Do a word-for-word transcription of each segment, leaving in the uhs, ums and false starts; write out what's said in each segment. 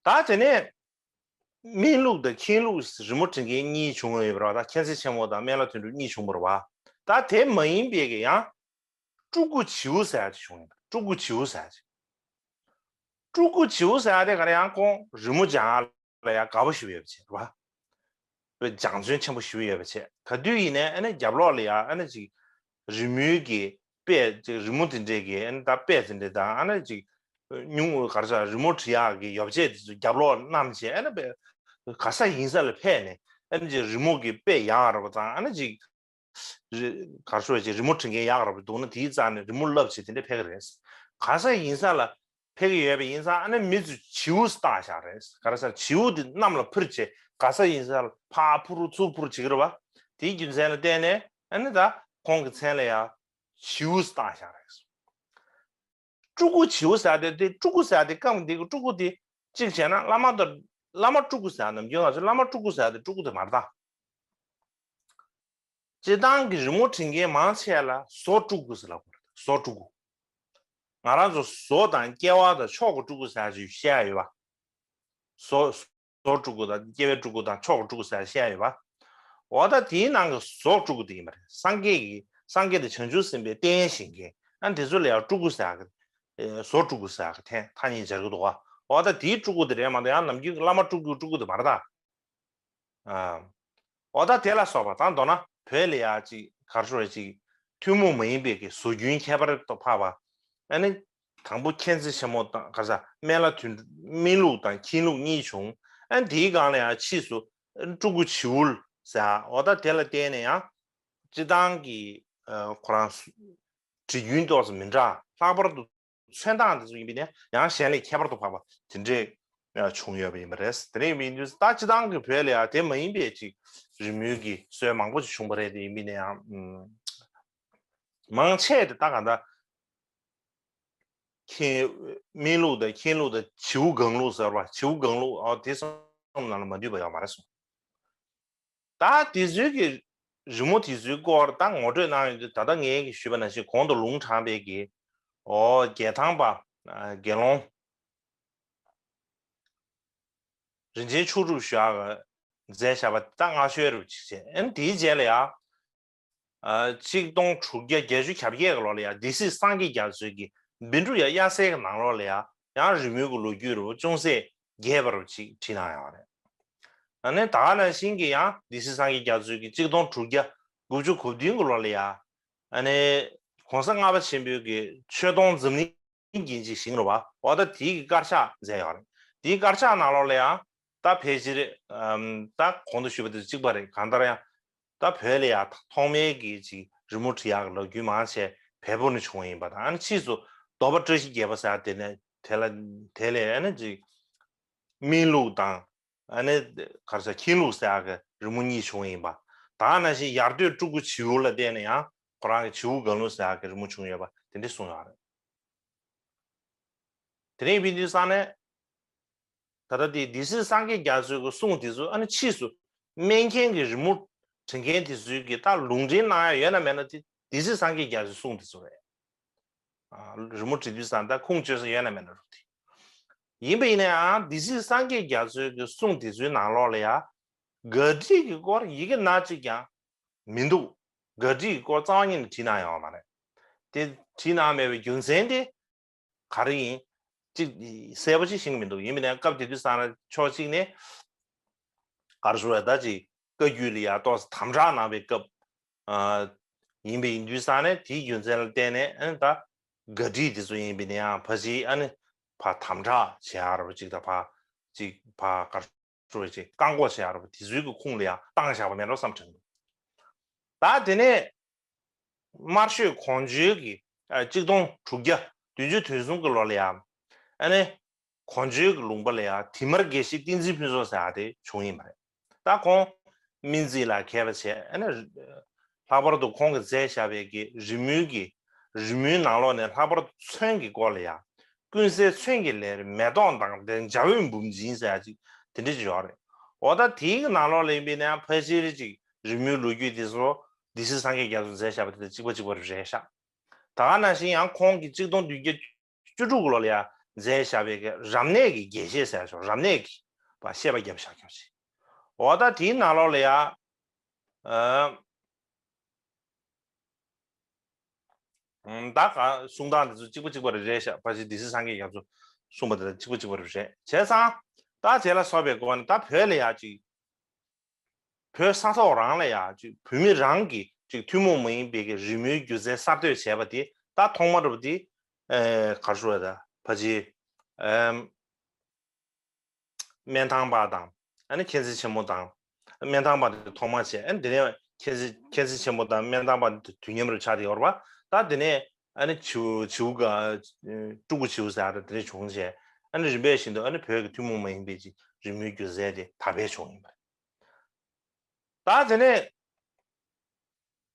ད་དེ་ནས་སྨན་ལུགས་དང་མཁན་ལུགས་རི་མོ་འབྲི་མཁན་གཉིས་བྱུང་ཡོད་པ་རེད་བ། ད་མཁྱེན་བརྩེ་ཆེན་མོ་དང་སྨན་བླ་དོན་གྲུབ་གཉིས་བྱུང་བ་རེད་བ། ད་དེ་མ་ཡིན་པའི་གི་ཡང་སྤྲུལ་སྐུ་བྱིའུ་ཟེར་ཡ་ཅིག་བྱུང་ཡོད་པ། སྤྲུལ་སྐུ་བྱིའུ་ཟེར་ཡ་ཅིག་སྤྲུལ་སྐུ་བྱིའུ་ཟེར་ཡ་དེ་ག་རེ་ཡང་ཁོང་རི་མོ་སྦྱང་ཡ་ལ་ཡང་དགའ་པོ་ཞེ་པོ་ཡོད་པ་བྱས་རེད་བ། སྦྱང་བརྩོན་ཆེན་པོ་ཞེ་པོ་ཡོད་པ་བྱས། ག་དུས་ཡིན་ནའི་ཨ་ནི་རྒྱབ་ལོགས་ལ་ཡང་ཨ་ནི་ཅིག་རི་མོའི་གི་དཔེ་ཅིག་རི་མོ་དེ་འདྲས་ཀྱི་ཨ་ནི་ད་དཔེ་དེ་འདྲས་དང་ཨ་ནི་ཅིག་སྙུང་ག་རེ་ཟེར་རི་མོ་བྲི་ཡག་གི་ཡོ་བྱད་དེ་ཚོ་རྒྱབ་ལོགས་བསྣམས་བྱས། ཨ་ནི་དཔེ་ག་ས་ཡིན་ས་ལ་ཕེབས་ནས་ཨ་ནི་ཅིག་རི་མོ་གི་དཔེ་ཡག་ར་བ་དང་ཨ་ནི་ཅིག་རི་ག་རེ་ཟེར་ཅིག་རི་མོ་འབྲི་མཁན་ཡག་ར་བ་འདུག་ན་དེའི་རྩ་ནས་རི་མོ་བསླབ་བྱས་དེ་འདྲས་ཕེབས་ཀྱི་རེད། ག་ས་ཡིན་ས་ལ་ཕེབས་ཀྱི་ཡོད་པ་ཡིན་ཙང་ཨ་ནི་མི་ཚོས་བྱིའུ་བཏགས་བཞག་རེད། ག་རེ་ཟེར་བྱིའུ་དེ་གནམ་ལ་འཕུར་བྱས་ག་ས་ཡིན་ས་ལ་ཕར་འཕུར་ཚུར་འཕུར་བྱེད་ཀྱི་རེད་བ། དེའི་རྒྱུ་མཚན་ལ་བརྟེན་ནས་ཨ་ནི་ད་ཁོང་གི་མཚན་ལ་ཡང་བྱིའུ་བཏགས་བཞག་རེད། སྤྲུལ་སྐུ་བྱིའུ་ཟེར་དེ་དེ་སྤྲུལ་སྐུ་ཟེར་དེ་སྐབས་འདི་གི་སྤྲུལ་སྐུ་དེ་གཅིག་བྱས་ན་བླ་མ་དང་བླ་མ་སྤྲུལ་སྐུ་ཟེར་ནམ་རྒྱུན་ང་ཚོ་བླ་མ་སྤྲུལ་སྐུ་ཟེར་དེ་སྤྲུལ་སྐུ་དེ་མ་རེད་ད། སྤྱིར་བཏང་གི་རི་མོ་འབྲི་མཁན་མང་ཆེ་ལ་བཟོ་སྤྲུལ་སྐུ་ཟེར་ལབ་དགོས་རེད། བཟོ་སྤྲུལ་སྐུ། ང་རང་ཚོ་བཟོ་དང་སྐྱེ་བ་དང་མཆོག་གི་སྤྲུལ་སྐུ་ཟེར་ཞིག་བཤད་ཡ་ཡོད་པ། བཟོ་བཟོ་སྤྲུལ་སྐུ་དང་སྐྱེ་བའི་སྤྲུལ་སྐུ་དང་མཆོག་གི་སྤྲུལ་སྐུ་ཟེར་བཤད་ཡ་ཡོད་པ། འོ་ད་དེའི་ནང་གི་བཟོ་སྤྲུལ་སྐུ་དེ་ཡིན་པ་རེད། སངས་རྒྱས་ཀྱི་སངས་རྒྱས་དང་བྱང་ཆུབ་སེམས་དཔའི་རྟེན་བཞེངས་མཁན་ཨ་དེ་ཚོ་ལ་ཡང་སྤྲུལ་སྐུ་ཟེར་གི་བཟོ་སྤྲུལ་སྐུ་ཟེར་གི་ཐེ་ཐ་སྙད་སྦྱར་གི་འདུག་ག་འོ་ད་དེའི་སྤྲུལ་སྐུ་དེ་རེད་མ་གཏོགས་ཡང་ནམ་རྒྱུན་གྱི་བླ་མ་སྤྲུལ་སྐུའི་སྤྲུལ་སྐུ་དེ་མ་རེད་ད། ཨ། འོ་ད་དེ་ལ་སོགས་པ་དང་མདོར་ན་བོད་ལ་ཡ་ཅིག་ག་རེ་ཟེར་ཅིག་ཐུན་མོང་མ་ཡིན་པའི་གི་བཟོ་རྒྱུན་ཁྱད་པར་དུ་འཕགས་པ། ཨ་ནི་དང་པོ་མཁྱེན་བརྩེ་ཆེན་མོ་དང་ག་རེ་ཟེར་སྨན་བླ་དོན་སྨན་ལུགས་དང་མཁན་ལུགས་གཉིས་བྱུང་། ཨ་ནི་དེའི་སྒང་ལ་ཡ་ཕྱིས་སུ་སྤྲུལ་སྐུ་བྱིའུ་ཟེར། འོ་ད་དེ་ལ་བརྟེན་ནས་ཡང་སྤྱིར་བཏང་གི་ཁོ་རང་བྲིས་རྒྱུན་ཏོག་ཙམ་མི་འདྲ་ལྷག་པར་དུ། མཚོན་སྟངས་དེ་ཚོ་ཡིན་པས་ན་ཡང་གཞན་ལས་ཁྱད་པར་དུ་འཕགས་པ་དེ་འདྲས་བྱུང་ཡོད་པ་ཡིན་པ་རེད། དེ་འདྲ་ཡིན་པ་ཡིན་དུས་ད་སྤྱིར་བཏང་གི་བོད་ལ་ཡང་དེ་མ་ཡིན་པའི་ཅིག་རི་མོའི་གི་སྲོལ་མང་པོ་ཅིག་བྱུང་བ་རེད། དེ་ཡིན་པས་ན་ཡང་མང་ཆེ་དེ་ད་ག་ད་མཁན་སྨན་ལུགས་དང་མཁན་ལུགས་དང་བྱིའུ་སྒང་ལུགས་ཟེར་བ་བྱིའུ་སྒང་ལུགས་ཨ་དེ་གསུམ་ནང་ལ་མ་འདུས་པ་ཡོད་མ་རེད་གསུངས། ད་དེ་ཚོའི་གི་རི་མོ་དེ་ཚོའི་སྐོར་ད་ངོ་སྤྲོད་གནང་ཡོང་དུས་ད་ལྟ་ངས་གི་ཞུས་པ་ནང་བཞིན་གོང་དུ་ལུང་དྲངས་པའི་གི་ཨོ་རྒྱལ་ཐང་པ་དགེ་སློང་རིན་ཆེན་མཆོག་གྲུབ་ཞུ་ཡག་མཛད་བཞག་པ་ད་སྔ་ཤོས་རུ་ཅིག་བྱས། ཨན་དེའི་རྗེས་ལ་ཡ་ཨ་གཅིག་སྟོང་དྲུག་བརྒྱ་བརྒྱད་ཅུ་གྱ་བརྒྱད་གི་ལོ་ལ་ཡ་སྡེ་སྲིད་སངས་རྒྱས་རྒྱ་མཚོའི་གི་བཻ་ཌཱུརྱ་དབྱར་གསལ་གི་ནང་ལོགས་ལ་ཡ་ཡང་རི་མོའི་གི་ལོ་རྒྱུས་རུ་ཅུང་ཟད་རྒྱས་པ་རུ་ཅིག་བྲིས་གནང་ཡོད་རེད། ཨ་ནི་ད་ག་ནང་བཞིན་གྱི་ཡང་སྡེ་སྲིད་སངས་རྒྱས་རྒྱ་མཚོའི་གི་གཅིག་སྟོང་དྲུག་བརྒྱ་དགུ་བཅུ་གོ་བདུན་གི་ལོ་ལ་ཡ། ཨ་ནི་གོང་ས་ལྔ་པ་ཆེན་པོའི་གི་ཆོས་དུང་འཛམ་གླིང་རྒྱན་གྱི་ཞིང་རུ་བ་འོ་ད་དེའི་གི་དཀར་ཆག་མཛད་ཡོད་རེད། དེའི་དཀར་ཆག་ནང་ལོགས་ལ་ཡང་ད་ཕལ་ཆེར་ཨམ་ད་གོང་དུ་ཞུས་པ་དེ་གཅིག་པ་རེད། གང་ལྟར་ཡང་ད་བོད་ལ་ཡང་ཐོག་མའི་གི་ཅིག་རི་མོ་བྲི་ཡག་གི་ལོ་རྒྱུས་མང་ཆེ་བལ་པོ་ནས་བྱུང་བ་ཡིན་པ་དང་། ཨ་ནི་ཕྱིས་སུ་གདོལ་པ་བཀྲ་ཤིས་རྒྱལ་པོ་ཟེར་ཡག་དེ་ནས་དེ་ལ་དེ་ལས་ཨ་ནི་ཅིག་སྨན་ལུགས་དང་། ཨ་ནི་ག་རེ་ཟེར་མཁན་ལུགས་ཟེར་ཡག་གི་རི་མོ་གཉིས་བྱུང་བ་ཡིན་པ། ད་ག་ནང་བཞིན་ཡར་སྟོད་སྤྲུལ་སྐུ་བྱིའུ་ལ་བརྟེན་ནས་ཡང་ཁོ་རང་གི་བྱིའུ་སྒང་ལུགས་ཟེར་ཡག་གི་རི་མོ་བྱུང་ཡོད་པ་དེ་འདྲ་གསུངས་ཡོད་རེད། དེ་ནས་ཡིན་དུས་ཙང་ནས་ད་ལྟ་དེ་སྡེ་སྲིད་སངས་རྒྱས་རྒྱ་མཚོའི་གི་གསུང་དེ་ཚོ་ཨ་ནི་ཕྱིས་སུ་སྨན་མཁན་གྱི་རི་མོ་འབྲི་མཁན་དེ་ཚོའི་གི་ད་ལུང་འདྲེན་གནང་ཡག་ཡོད་ན་མེད་ན་དེ་སྡེ་སྲིད་སངས་རྒྱས་རྒྱ་མཚོའི་གསུང་དེ་ཚོ་རེད། ཨ་རི་མོ་བྲིས་དུས་ཙང་ད་ཁུངས་བཅོལ་ས་ཡོད་ན་མེད་ན་རུ་དེ། ཡིན་པ་ཡིན་ན་ཡང་སྡེ་སྲིད་སངས་རྒྱས་རྒྱ་མཚོའི་གི་གསུང་དེ་ཚོའི་ནང་ལོགས་ལ་ཡ་དགག་སྒྲིག་གི་སྐོར་ཡི་གེ་སྣ་གཅིག་ཀྱང་མི་འདུག་དགག་སྒྲིག་གི་སྐོར་རྩ་བ་ཉིད་ནས་བྲིས་གནང་ཡོད་མ་རེད། དེ་བྲིས་གནང་མེད་པའི་རྒྱུ་མཚན་དེ་ག་རེ་ཡིན། གཅིག་གསལ་པོ་ཅིག་ཤེས་ཀྱི་མི་འདུག་ཡིན་པ་ཡིན་ན་སྐབས་དེ་དུས་ཙང་ཕྱོགས་གཅིག་ནས་ག་རེ་ཟེར་བ་ད་ཅིག་བཀའ་བརྒྱུད་ལ་ཡ་ཏོག་ཙམ་དམ་དྲག་གནང་བའི་སྐབས། ཨ་ཡིན་པ་ཡིན་དུས་ཙང་ནས་དེའི་རྒྱུ་མཚན་ལ་བརྟེན་ནས་ཨ་ནི་ད་དགག་སྒྲིག་དེ་ཚོ་ཡིན་པ་ཡིན་ན་ཡང་ཕལ་ཆེར་ཨ་ནི་ཕར་དམ་དྲག་བྱེད་ཡག་ར་བ་ཅིག་དང་ཕར་ཅིག་ཕར་ག་རེ་ཟེར་བ་ཅིག་བཀག་འགོག་བྱེད་ཡག་ར་བ་དེ་ཚོའི་གི་ཁུངས་ལ་ཡང་བཏང་བཞག་པ་མེད་འགྲོ་བསམ་དྲན་འདུག་ད་དེ་ནས་དམར་ཤོད་གོང་ཇོའི་གི་ཨ་གཅིག་སྟོང་དྲུག་བརྒྱ་བདུན་ཅུ་དོན་གསུམ་གི་ལོ་ལ་ཡང་ཨ་ནི་གོང་ཇོའི་གི་ལུང་པ་ལ་ཡང་དྷི་མར་དགེ་བཤེས་བསྟན་འཛིན་ཕུན་ཚོགས་ཟེར་ཡག་དེ་བྱུང་ཡིན་པ་རེད། ད་ཁོང་སྨན་རྩིས་ལ་མཁས་པ་བྱས་ཨ་ནི་ལྷག་པར་དུ་ཁོང་གིས་མཛད་བཞག་པའི་གི་རི་མོའི་གི་རི་མོའི་ནང་ལོགས་ནས་ལྷག་པར་དུ་ཚོན་གྱི་སྐོར་ལ་ཡང་ཀུན་གསལ་ཚོན་གྱི་ལས་རིམ་མེ་ཏོག་མདངས་ལྡན་འཇའ་འོད་འབུམ་འཛིན་ཟེར་ཡག་ཅིག་དེ་འདྲ་ཅིག་ཡོད་རེད། འོ་ད་དེའི་གི་ནང་ལོགས་ལ་ཡིན་པ་ཡིན་ན་ཡང་ཕལ་ཆེར་ཅིག་རི་མོའི་ལོ་རྒྱུས་དེ་ཚོ་སྡེ་སྲིད་སངས་རྒྱས་རྒྱ་མཚོས་མཛད་བཞག་པ་དེ་དང་གཅིག་པ་གཅིག་པ་རེད་ཤག་ད་ག་ནང་བཞིན་ཡང་ཁོང་གིས་གཅིག་སྟོང་བདུན་བརྒྱ་བཅུ་དྲུག་ལོ་ལ་ཡང་ མཛད་བཞག་པའི་གི་རབ་གནས་ཀྱི་དགེ་བཤེས་ཟེར་ཆོག་རབ་གནས་ཀྱི་བཤད་པ་བརྒྱབ་བཞག་ཀྱང་ཞིག་འོ་ད་དེའི་ནང་ལོགས་ལ་ཡ། ཨ། ད་ག་གསུང་སྟངས་འདི་ཚོ་གཅིག་པ་གཅིག་པ་རེ་རེད་ཤག་ཕལ་ཆེར་སྡེ་སྲིད་སངས་རྒྱས་རྒྱ་མཚོ་གསུངས་པ་དེ་དང་གཅིག་པ་གཅིག་པ་རེ་རེད་བྱས་ཙང་། ད་དེ་ལ་སོགས་པའི་སྒོ་ནས་ད་བོད་ལ་ཡ་ཅིག་བོད་ས་ཐོག་རང་ལ་ཡ་ཅིག་བོད་མི་རང་གི་ཅིག་ཐུན་མོང་མ་ཡིན་པའི་གི་རི་མོའི་སྒྱུ་རྩལ་གསར་གཏོད་བྱས་པ་དེ་ད་ཐོག་མ་རུ་དེ་ཨེ་ག་རེ་ཞུ་བ་ད་ཕལ་ཆེར་ཨེམ། སྨན་ཐང་པ་དང་། ཨ་ནི་མཁྱེན་བརྩེ་ཆེན་མོ་དང་། སྨན་ཐང་པ་དེ་ཐོག་མ་བྱས། ཨ་ནི་དེ་ནས་མཁྱེན་བརྩེ་མཁྱེན་བརྩེ་ཆེན་མོ་དང་སྨན་ཐང་པ་དེ་དུས་མཉམ་རུ་ཆགས་ཏེ་ཡོད་རེད་པ། ད་དེ་ནས་ཨ་ནི་བྱིའུ་བྱིའུ་ག་སྤྲུལ་སྐུ་བྱིའུ་ཟེར་ཡ་དེ་འདྲ་བྱུང་བྱས། ཨ་ནི་རིམ་པས་བཞིན་དུ་ཨ་ནི་བོད་ཀྱི་ཐུན་མོང་མ་ཡིན་པའི་ཅིག་རི་མོའི་སྒྱུ་རྩལ་དེ་དར་སྤེལ་བྱུང་ཡིན་པ་རེད། ད་དེ་ནས་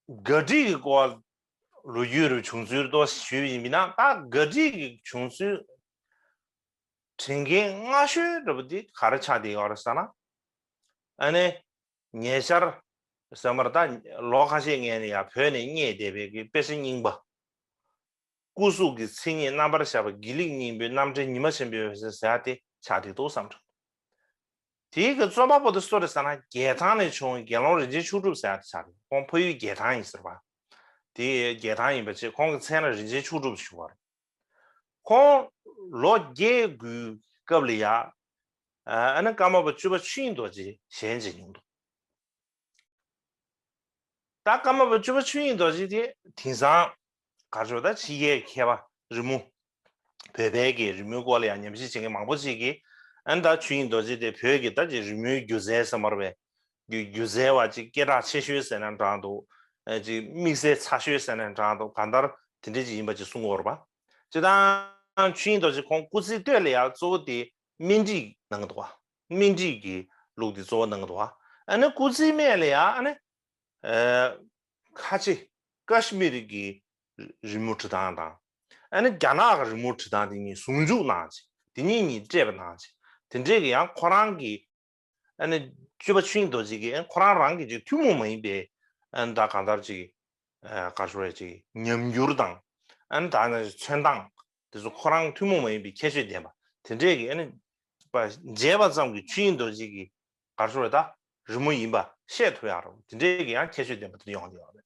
ག་སྒྲིག་གི་སྐོར་ལོ་རྒྱུས་རུ་བྱུང་ཚུལ་ཏོག་ཞུས་ཡིན་པ་ན། ད་ག་སྒྲིག་གི་བྱུང་ཚུལ། དྲན་མཁན་སྔ་ཤོས་འདྲ་པོ་འདི་ག་རེ་ཆགས་བསྡད་ཡོད་རེད་ཟེར་ན། ཨ་ནི་ཉེ་ཆར་ཟེར་མར་ད་ལོ་ཁ་ཤས་སྔོན་ནས་ཡང་བོད་ནས་རྙེད་བསྡད་པའི་གི་དཔེ་ཆ་རྙིང་པ། སྐུ་གཟུགས་ཀྱི་མཚན་ཉིད་རྣམ་པར་ཤར་བ་དགེ་ལེགས་སྙིང་པོའི་རྣམ་འགྲེལ་ཉི་མ་ཆེན་པོའི་འོད་ཟེར་ཟེར་ཡ་དེ་ཆགས་བསྡད་འདུག་བསམ་བྱུང་། དེའི་གི་རྩོམ་པ་པོ་དེ་སུ་རེད་ཟེར་ན་རྒྱལ་ཐང་ནས་བྱུང་བའི་དགེ་སློང་རིན་ཆེན་མཆོག་གྲུབ་ཟེར་ཡ་དེ་ཆགས་རེད། ཁོང་ཕ་ཡུལ་རྒྱལ་ཐང་ཡིན་ཟེར་བ། དེ་རྒྱལ་ཐང་ཡིན་པ་བྱས་ཁོང་གི་མཚན་ལ་རིན་ཆེན་མཆོག་གྲུབ་ཞུ་བ་རེད། ཁོང་ལོ་བརྒྱད་དགུའི་སྐབས་ལ་ཡ། ཨ་ནི་ཀརྨ་པ་བཅུ་པ་ཆོས་དབྱིངས་རྡོ་རྗེ་ཞལ་མཇལ་མྱོང་འདུག་ད་ཀརྨ་པ་བཅུ་པ་ཆོས་དབྱིངས་རྡོ་རྗེ་དེ་དེང་སང་ག་རེ་ཞུ་ད་ཕྱི་རྒྱལ་མཁས་པ་རི་མོ། བོད་པའི་གི་རི་མོའི་སྐོར་ལ་ཡང་ཉམས་ཞིབ་བྱེད་མཁན་མང་པོ་ཅིག་གིས་ཨ་ནི་ད་ཆོས་དབྱིངས་རྡོ་རྗེ་དེ་བོད་ཀྱི་ད་ཅིག་རི་མོའི་སྒྱུ་རྩལ་ཟེར་མ་རེད་པས། སྒྱུ་སྒྱུ་རྩལ་བ་ཅིག་སྐད་གྲགས་ཆེ་ཤོས་ཟེར་ན་འདྲ་འདུག་ཨ་ཅིག་དམིགས་བསལ་ཚ་ཤོས་ཟེར་ན་འདྲ་འདུག་གང་ལྟར་དེ་འདྲ་ཅིག་ཡིན་པ་ཅིག་གསུང་གི་ཡོད་རེད་པ། སྤྱིར་བཏང་ཆོས་དབྱིངས་རྡོ་རྗེ་ཁོང་སྐུ་ཚེའི་སྟོད་ལ་ཡང་གཙོ་བོ་དེ་སྨན་རིགས་གནང་གི་འདུག་པ། སྨན་རིགས་ཀྱི་ལུགས་དེ་གཙོ་བོ་གནང་གི་འདུག་པ། ཨ་ནི་སྐུ་ཚེའི་སྨད་ལ་ཡང་ཨ་ནི། ཨ། ཁ་ཆེ་ཀ་ཤི་མིར་གྱི་རི་མོ་འབྲི་སྟངས་དང་། ཨ་ནི་རྒྱ་ནག་གི་རི་མོ་འབྲི་སྟངས་དེ་གཉིས་ཟུང་འཇུག་གནང་བྱས། དེ་གཉིས་གཉིས་སྤྲད་པ་གནང་བྱས། དེ་འདྲས་ཀྱི་ཡང་ཁོ་རང་གི་ཨ་ནི་སྤྱོད་པ་ཆོས་དབྱིངས་རྡོ་རྗེ་གིས་ཨ་ནི་ཁོ་རང་རང་གི་ཅིག་ཐུན་མོང་མ་ཡིན་པའི་ཨ་ནི་ད་གང་ལྟར་ཅིག་ཨ་ག་རེ་ཞུ་དགོས་རེད། ཅིག་ཉམས་འགྱུར་དང་ཨ་ནི་ད་ནི་ཚོན་མདངས་དེ་ཚོ་ཁོ་རང་ཐུན་མོང་མ་ཡིན་པའི་ཁྱད་ཆོས་ལྡན་པ་དེ་འདྲས་ཀྱི་ཨ་ནི་པ་མཇལ་བ་ཙམ་གྱིས་ཆོས་དབྱིངས་རྡོ་རྗེ་གི་ག་རེ་ཞུ་དགོས་རེད། ད་རི་མོ་ཡིན་པ་ཤེས་ཐུབ་ཡག་རེད། དེ་འདྲའི་གི་ཡང་ཁྱད་ཆོས་ལྡན་པ་དེ་འདྲ་ཡོང་གི་ཡོད་རེད།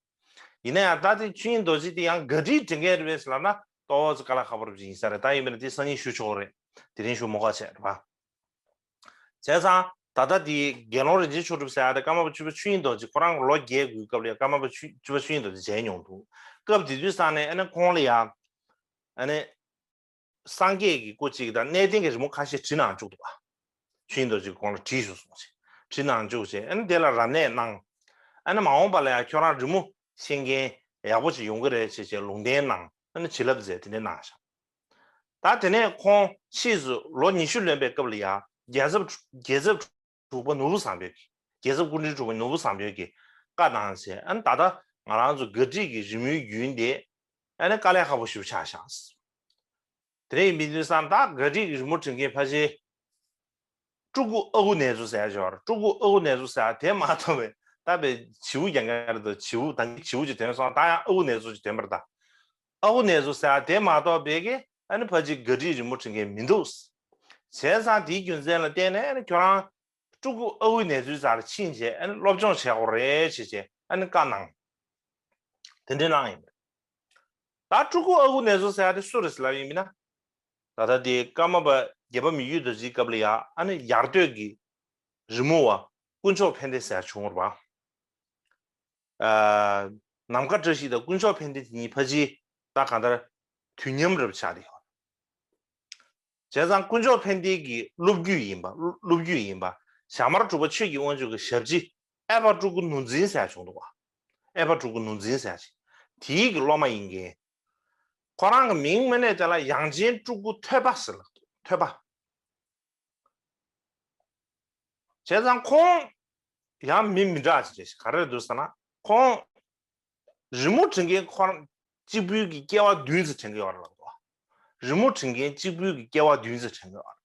ཡིན་ན་ཡང་ད་དེ་ཆོས་དབྱིངས་རྡོ་རྗེ་དེ་ཡང་ག་སྒྲིག་འབྲི་མཁན་རེད་པས་ལབ་ན་ཏོག་ཙམ་དཀའ་ལས་ཁག་པོ་རེད་ཡིན་ས་རེད། ད་ཡིན་པ་ན་དེ་སང་ཉིན་ཞུ་ཆོག་རེད། དེ་རིང་ཞུ་མ་དགོས་བྱས་རེད་པ། བྱས་ཙང་ད་ལྟ་དེ་དགེ་སློང་རིན་ཆེན་མཆོག་གྲུབ་ཟེར་ཡ་དེ་ཀརྨ་པ་བཅུ་པ་ཆོས་དབྱིངས་རྡོ་རྗེ་ཁོ་རང་ལོ་བརྒྱད་དགུའི་སྐབས་ལ་ཡང་ཀརྨ་པ་བཅུ་པ་ཆོས་དབྱིངས་རྡོ་རྗེ་མཇལ་མྱོང་འདུག་སྐབས་དེ་དུས་ཙང་ནས་ཨ་ནི་ཁོང་ལ་ཡང་ཨ་ནི། སངས་རྒྱས་ཀྱི་སྐུ་གཅིག་དང་གནས་བརྟན་གྱི་རི་མོ་ཁ་ཤས་བྲིས་གནང་བཅུག་འདུག་པ། ཆོས་དབྱིངས་རྡོ་རྗེ་ཁོང་ལ་བྲིས་ཤོག་གསུངས་བྱས་བྲིས་གནང་བཅུག་བྱས། ཨ་ནི་དེ་ལ་རབ་གནས་གནང་། ཨ་ནི་མ་འོངས་པ་ལ་ཡང་ཁྱོད་རང་རི་མོ་ཤེས་མཁན་ཡག་པོ་ཞིག་ཡོང་གི་རེད་བྱས་བྱས་ལུང་བསྟན་གནང་། ཨ་ནི་བྱིན་རླབས་མཛད། དེ་འདྲ་གནང་བཞག་ད་དེ་ནས་ཁོང་ཕྱིས་སུ་ལོ་ཉི་ཤུ་ལོན་པའི་སྐབས་ལ་ཡང་རྒྱལ་ཚབ་རྒྱལ་ཚབ་དྲུག་པ་ནོར་བུ་བཟང་པོས་ཀྱིས། རྒྱལ་ཚབ་སྐུ་ཕྲེང་དྲུག་པ་ནོར་བུ་བཟང་པོས་ཀྱིས་བཀའ་གནང་བྱས། ཨ་ནི་ད་ལྟ་ང་རང་ཚོ་ག་སྒྲིག་གི་རི་མོའི་རྒྱུན་དེ་ཨ་ནི་དཀའ་ལས་ཁག་པོ་ཞིག་ཆགས་བཞག་དེ་རིང་མི་འདུག་བསམ། ད་ག་སྒྲིག་གི་རི་མོ་འབྲི་མཁན་ཕལ་ཆེར་སྤྲུལ་སྐུ་ཨ་ཁུ་ནེ་ཙོ་ཟེར་ཡ་ཅིག་ཡོད་རེད། སྤྲུལ་སྐུ་ཨ་ཁུ་ནེ་ཙོ་ཟེར་ཡ་དེ་མ་གཏོགས་པའི་ད་པའི་བྱིའུ་རྒྱག་མཁན་རེད་དོ། བྱིའུ་ད་གིན་བྱིའུ་ཅིག་ཐོན་སོང་། ད་ཡང་ཨ་ཁུ་ནེ་ཙོ་ཅིག་ཐོན་པ་རེད། ད་ཨ་ཁུ་ནེ་ཙོ་ཟེར་ཡ་དེ་མ་གཏོགས་པའི་གི་ཨ་ནི་ཕལ་ཆེར་ག་སྒྲིག་རི་མོ་འབྲི་མཁན་མི་འདུག་བྱས་ཙང་དེའི་རྒྱུ་མཚན་ལ་བརྟེན་ནས་ཨ་ནི་ཁྱོད་རང་སྤྲུལ་སྐུ་ཨ་ཁུ་ནེ་ཙོའི་རྩར་ཕྱིན་བྱས་ཨ་ནི་སློབ་སྦྱོང་བྱེད་དགོས་རེད་བྱས་བྱས་ཨ་ནི་བཀའ་གནང་། དེ་འདྲའི་གནང་ཡིན་པ་རེད། ད་སྤྲུལ་སྐུ་ཨ་ཁུ་ནེ་ཙོ་ཟེར་ཡ་དེ་སུ་རེད་ཟེར་ལབ་ཡིན་མིན་ན། ད་ལྟ་དེ་ཀརྨ་པ་བརྒྱད་པ་མི་བསྐྱོད་རྡོ་རྗེའི་སྐབས་ལ་ཡ་ཨ་ནི་ཡར་སྟོད་ཀྱི་རི་མོ་བ་དཀོན་མཆོག་ཕན་བདེ་ཟེར་ཡ་བྱུང་བ་རེད་པ། ཨ། ནམ་མཁའ་བཀྲ་ཤིས་དང་དཀོན་མཆོག་ཕན་བདེ་དེ་གཉིས་ཕལ་ཆེར་ད་གང་ལྟར་དུས་མཉམ་རབ་ཆགས་ཏེ་ཡོད། བྱས་ཙང་དཀོན་མཆོག་ཕན་བདེ་གི་སློབ་བརྒྱུད་ཡིན་པ། སློབ་བརྒྱུད་ཡིན་པ། ཞྭ་དམར་གྲུ་པ་ཆོས་ཀྱི་དབང་ཕྱུག་གི་ཞབས་ཕྱི་ཨེ་ཕ་སྤྲུལ་སྐུ་ནོར་འཛིན་ཟེར་ཡ་བྱུང་འདུག་པ། ཨེ་ཕ་སྤྲུལ་སྐུ་ནོར་འཛིན་ཟེར་ཡ་ཅིག་དེའི་གི་སློབ་མ་ཡིན་མཁན། ཁོ་རང་གི་མིང་མིན་ནས་དེ་ལ་དབྱངས་ཅན་སྤྲུལ་སྐུ་ཐོས་པ་ཟེར་ལ། ཐོས་པ། བྱས་ཙང་ཁོང་ཡང་མི་མི་འདྲ་ཅིག་རེད། ག་རེ་རེད་འདུག་ཟེར་ན། ཁོང་རི་མོ་འབྲི་མཁན་ཁོ་རང་གཅིག་པུའི་གི་སྐྱེ་བ་བདུན་ཙམ་དྲན་གྱི་ཡོད་རེད་ལབ་འདུག་རི་མོ་འབྲི་མཁན་གཅིག་པུའི་གི་སྐྱེ་བ་བདུན་ཙམ་དྲན་གྱི་ཡོད་རེད།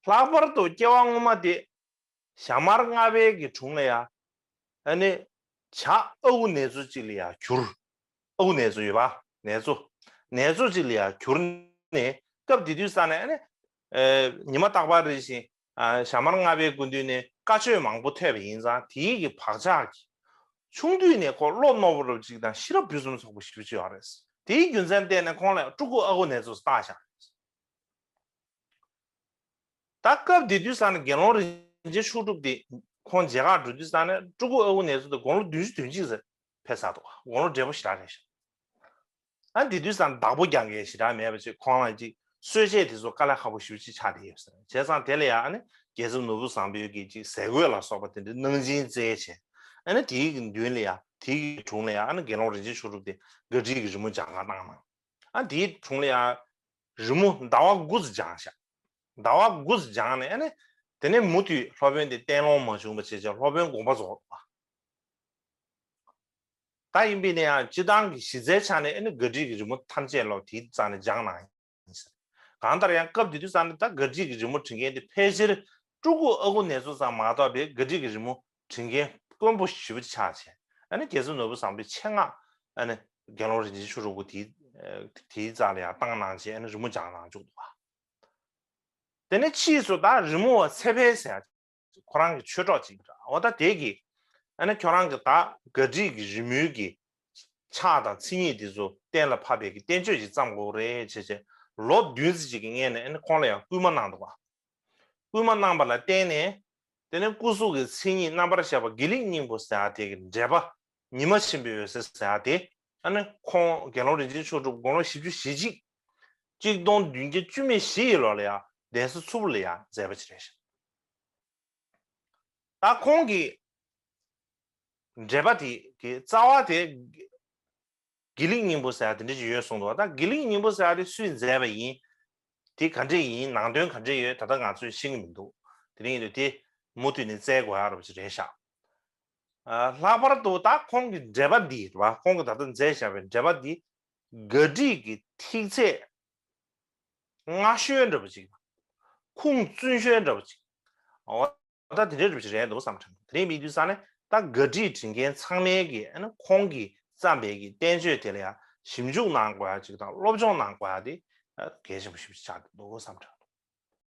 ལྷག་པར་དུ་སྐྱེ་བ་སྔོན་མ་དེ་ཞྭ་དམར་རྔ་བའི་གི་དྲུང་ལ་ཡ། ཨ་ནི་བྱ་ཨ་ཁུ་ནེ་ཙོ་གཅིག་ལ་ཡ་གྱུར། ཨ་ཁུ་ནེ་ཙོ་ཡོད་པ། ནེ་ཙོ། ནེ་ཙོ་གཅིག་ལ་ཡ་གྱུར་ནས། སྐབས་དེ་དུས་ས་ནས་ཨ་ནི་ཉི་མ་རྟག་པར་རེ་བཞིན་ཞྭ་དམར་ལྔ་པའི་སྐུ་མདུན་ནས་བཀའ་ཆོས་མང་པོ་ཐོས་པ་ཡིན་ཙང་དེའི་གི་བག་ཆགས་ཀྱིས་ཆུང་དུས་ནས་ཁོ་བློ་རྣོ་པོ་རབ་ཅིག་དང་ཤེས་རབ་ཕུན་སུམ་ཚོགས་པོ་ཞེ་པོ་ཅིག་ཡོད་རེད། དེའི་རྒྱུ་མཚན་བརྟེན་ནས་ཁོང་ལ་སྤྲུལ་སྐུ་ཨ་ཁུ་ནེ་ཙོ་བཏགས་བཞག་རེད། ད་སྐབས་དེ་དུས་ས་ནས་དགེ་སློང་རིན་ཆེན་མཆོག་གྲུབ་དེ་ཁོང་མཇལ་ཁ་འགྲོ་དུས་ས་ནས་སྤྲུལ་སྐུ་ཨ་ཁུ་ནེ་ཙོ་དེ་དགུང་ལོ་བདུན་ཅུ་དོན་གཅིག་ཙམ་ཕེབས་ཚར་འདུག་དགུང་ལོ་བགྲེས་པོ་ཞེ་དྲག་རེད་ཤག་ཨ་དེ་དུས་ས་ནས་བདག་པོ་རྒྱག་མཁན་ཞེ་དྲག་མེད་པ་ཅིག་ཁོང་ལ་ཅིག་གསོལ་ཆས་དེ་ཚོ་དཀའ་ལས་ཁག་པོ་ཞེ་པོ་ཅིག་ཆགས་བསྡད་ཡོད་ས་རེད། བྱས་ཙང་དེ་ལ་ཡང་ཨ་ནི་རྒྱལ་ཚབ་ནོར་བུ་བཟང་པོའི་གི་ཅིག་ཟས་གོས་ལ་སོགས་པ་དེ་འདྲ་གནང་སྦྱིན་བསྩལ་བྱས་ཨ་ནི་དེའི་གི་མདུན་ལ་ཡང་དེའི་གི་དྲུང་ལ་ཡང་ཨ་ནི་དགེ་སློང་རིན་ཆེན་མཆོག་གྲུབ་དེ་དགའ་བྲིས་ཀྱི་རི་མོ་སྦྱང་ག་བཏང་གནང་། ཨ་དེའི་དྲུང་ལ་ཡང་རི་མོ་ཟླ་བ་དགུ་ཙམ་སྦྱངས་ཤག་ཟླ་བ་དགུ་ཙམ་སྦྱངས་ནས་ཨ་ནི་དེ་ནས་མུ་མཐུད་སློབ་དཔོན་དེ་བསྟེན་ལོང་མ་བྱུང་བ་བྱས་བྱས་སློབ་དཔོན་དགོངས་པ་རྫོགས་པ། ད་ཡིན་པས་ན་ཡང་སྤྱི་བཏང་གི་གཞི་རྩའི་ཆ་ནས་ཨ་ནི་དགའ་བྲིས་ཀྱི་རི་མོ་ཐམས་ཅད་ལོ་དེའི་རྩ་ནས་སྦྱངས་གནང་ཡིན། གང་ལྟར་ཡང་སྐབས་དེ་དུས་ཙམ་ནས་ད་དགའ་བྲིས་ཀྱི་རི་མོ་འབྲི་མཁན་དེ་ཕལ་ཆེར་སྤྲུལ་སྐུ་ཨ་ཁུ་ནེ་ཙོ་ཙམ་མ་གཏོགས་པའི་དགའ་བྲིས་ཀྱི་རི་མོ་འབྲི་མཁན་དཀོན་པོ་ཞེ་པོ་ཆགས་བྱས་ཨ་ནི་རྒྱལ་ཚབ་ནོར་བུ་བཟང་པོའི་ཆེད་མངགས་ཨ་ནི་དགེ་སློང་རིན་ཆེན་མཆོག་གྲུབ་ཀྱིས་དེའི་རྩ་ལ་ཡང་བཏང་གནང་བྱས་ཨ་ནི་རི་མོ་སྦྱངས་གནང་བཅུག་འདུག་ག་དེ་ནས་ཕྱིས་སུ་ད་རི་མོ་བ་ཚེ་འཕེལ་ཟེར་ཡ་ཁོ་རང་གི་ཆོས་གྲོགས་ཅིག་འདྲ་འོ་ད་དེ་གི་ཨ་ནི་ཁྱོད་རང་གི་ད་དགའ་བྲིས་ཀྱི་རི་མོའི་གི་ཕྱག་དང་མཚན་ཉིད་དེ་ཚོ་གཏན་ལ་ཕབ་པའི་གི་བསྟན་བཅོས་ཅིག་བརྩམ་དགོས་རེད་བྱས་བྱས་ལོ་བདུན་ཙམ་ཅིག་གི་སྔོན་ནས་ཨ་ནི་ཁོང་ལ་ཡང་སྐུལ་མ་གནང་འདུག་ག་སྐུལ་མ་གནང་བ་ལ་བརྟེན་ནས་དེ་ནས་སྐུ་གཟུགས་ཀྱི་མཚན་ཉིད་རྣམ་པར་ཤར་བ་དགེ་ལེགས་སྙིང་པོ་ཟེར་ཡ་དེ་གི་འགྲེལ་པ་ཉི་མ་ཆེན་པོའི་འོད་ཟེར་ཟེར་ཡ་དེ་ཨ་ནི་ཁོང་དགེ་སློང་རིན་ཆེན་མཆོག་གྲུབ་དགུང་ལོ་བཞི་བཅུ་ཞེ་གཅིག་གཅིག་སྟོང་བདུན་བརྒྱ་བཅུ་མེད་བཞི་ཡི་ལོ་ལ་ཡང་གདན་ས་མཚུར་ཕུ་ལ་ཡང་མཛད་པ་ཅིག་རེད་ཤག་ད་ཁོང་གི་འགྲེལ་པ་དེ་གི་རྩ་བ་དེ་དགེ་ལེགས་སྙིང་པོ་ཟེར་ཡ་དེ་འདྲ་ཅིག་ཡོད་གསུངས་འདུག་ད་དགེ་ལེགས་སྙིང་པོ་ཟེར་ཡ་དེ་སུས་མཛད་པ་ཡིན། དེ་ག་འདྲས་ཡིན་ནང་དོན་ག་འདྲས་ཡོད་ད་ལྟ་ང་ཚོས་ཤེས་ཀྱི་མི་འདུག་དེ་རིང་ཡིན་དུས་དེ་མུ་མཐུད་ནས་བཙལ་དགོས་ཡ་རབ་ཅིག་རེད་ཤག་ལྷག་པར་དུ་ད་ཁོང་གི་འགྲེལ་པ་འདི་རེད་བ་ཁོང་གི་ད་ལྟ་མཛད་བཞག་པའི་འགྲེལ་པ་འདི་དགའ་བྲིས་ཀྱི་ཐིག་ཚད་སྔ་ཤོས་འདྲ་པོ་ཅིག་ཁུངས་བཙུན་ཤོས་འདྲ་པོ་ཅིག་འོ་ད་དེ་འདྲ་འདྲ་པོ་ཅིག་རེད་འདུག་བསམ་དྲན་དེ་རིང་མི་དུས་ས་ནས་ད་དགའ་བྲིས་འབྲི་མཁན་ཚང་མས་ཀྱི་ཨ་ནི་ཁོང་གིས་བརྩམས་པའི་གི་བསྟན་བཅོས་དེ་ལ་ཡང་ཞིབ་འཇུག་གནང་དགོས་ཡ་ཅིག་དང་སློབ་སྦྱོང་གནང་དགོས་ཡ་དེ་གལ་ཆེན་པོ་ཞིག་ཆགས་འདུག་བསམ་དྲན།